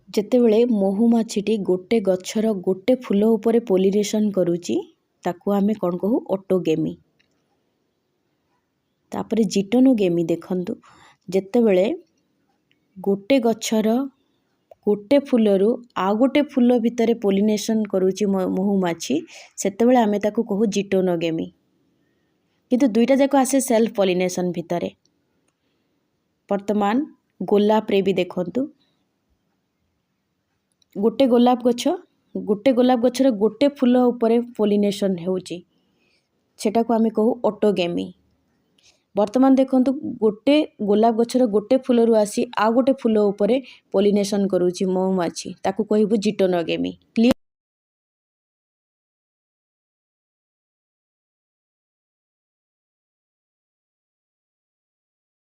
ଯେତେବେଳେ ମହୁମାଛିଟି ଗୋଟେ ଗଛର ଗୋଟେ ଫୁଲ ଉପରେ ପୋଲିନେସନ୍ କରୁଛି, ତାକୁ ଆମେ କ'ଣ କହୁ? ଅଟୋଗେମି। ତାପରେ ଜିଟୋନୋଗେମି ଦେଖନ୍ତୁ, ଯେତେବେଳେ ଗୋଟେ ଗଛର ଗୋଟେ ଫୁଲରୁ ଆଉ ଗୋଟେ ଫୁଲ ଭିତରେ ପୋଲିନେସନ୍ କରୁଛି ମହୁମାଛି, ସେତେବେଳେ ଆମେ ତାକୁ କହୁ ଜିଟୋନୋଗେମି। କିନ୍ତୁ ଦୁଇଟା ଯାକ ଆସେ ସେଲ୍ଫ ପଲିନେସନ୍ ଭିତରେ। ବର୍ତ୍ତମାନ ଗୋଲାପରେ ବି ଦେଖନ୍ତୁ, ଗୋଟେ ଗୋଲାପ ଗଛ, ଗୋଟେ ଗୋଲାପ ଗଛର ଗୋଟେ ଫୁଲ ଉପରେ ପୋଲିନେସନ୍ ହେଉଛି, ସେଟାକୁ ଆମେ କହୁ ଅଟୋଗେମି। ବର୍ତ୍ତମାନ ଦେଖନ୍ତୁ, ଗୋଟେ ଗୋଲାପ ଗଛର ଗୋଟେ ଫୁଲରୁ ଆସି ଆଉ ଗୋଟେ ଫୁଲ ଉପରେ ପୋଲିନେସନ୍ କରୁଛି ମହୁମାଛି, ତାକୁ କହିବୁ ଜିଟୋନୋଗେମି। କ୍ଲିୟର?